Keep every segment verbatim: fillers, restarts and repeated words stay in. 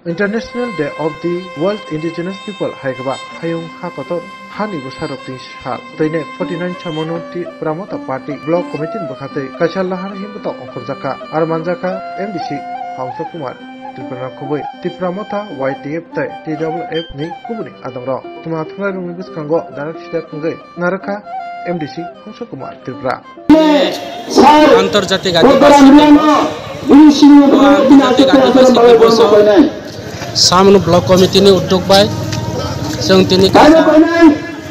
International Day of the World Indigenous People hai khe ba hayung ha kotor hani bwsarokni sal. Tei ne forty nine Samano Tipra Motha Party Block Committee ni bwkha tei kaisa lahar himbutok ongkhorjak kha. Aro manjak kha M D C Hangsa Kumar Tripura no khobwi Tipra Motha Y T F tei T W F ni kubuni adongrok. Tuma thwngnairokni bwskango darak sidak wngwi narwk kha M D C Hangsa Kumar Tripura. Antarjatik Adibasi Diboso. O Antarjatik Adibasi Diboso Samano Block Committee ni uddog bai chwng tini kaisa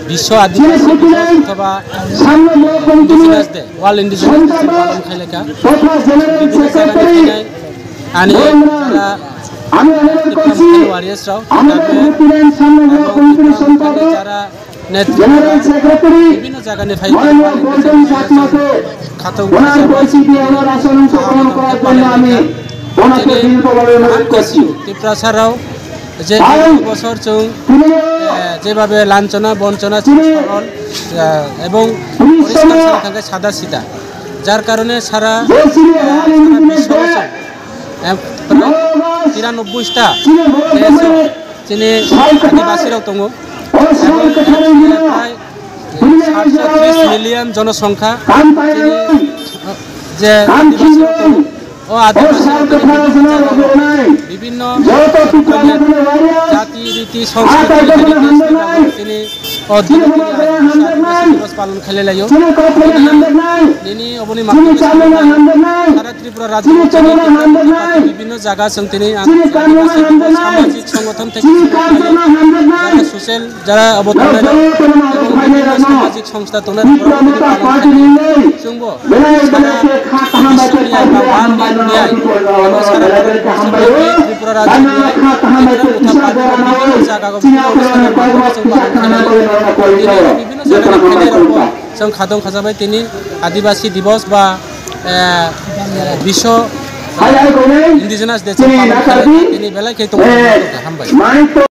Biswa Adibasi Diboso othoba Indigenous Day, World Indigenous Day palon khailai kha. Ani jara Tipra Motha ni warriors rok, jara Net General Secretary, বিভিন্ন জায়গা নিয়ে ফাইল মাননীয় গৌতম চাকমাকে ওনার পরিচিতি, ওনার আসন গ্রহণ করার জন্য আমি ওনাকে বিনীত ভাবে অনুরোধ করছি। Tiprasarao je কারণ bosor chwng, তিনি eh, যেভাবে লাঞ্ছনা বঞ্চনা তিনি সরল, eh, এবং তিনি পরিষ্কার সময় সাদা সিধা, যার কারণে সারা, যে ছিল eh, সারা বিশ্ববাসী, eh, প্রায় তিরানব্বইটা দেশও chini Adibasi rok tongo. Prai satsho tris million jonosongkha chini, je Adibasi rok tongo. O Adibasi rok tini bibhinno jaga, bibhinno jati, riti, sanskriti, heritage ni bagwi tini o Adibasi Adibasi Divas palon khailai laio. Nini oboni makni sara Tripura rajyo bibhinno jaga chwng tini samajik songothon theke jara social, jara obo tongnai rok, bibhinno samajik songstha tongnai rok chwngbo sara biswni ai ba world ni ai, abo sara Tripura rajyo ni ai, bibhinno jaga o bibhinno jaga o chwng palon khainai rok, bibhinno jaga ni khainai rok bo chwng khatong khajabai tini Adibasi Divas ba, eh, Biswa Indigenous Day chwng palon khainai tini belai khe tongo. Hambai.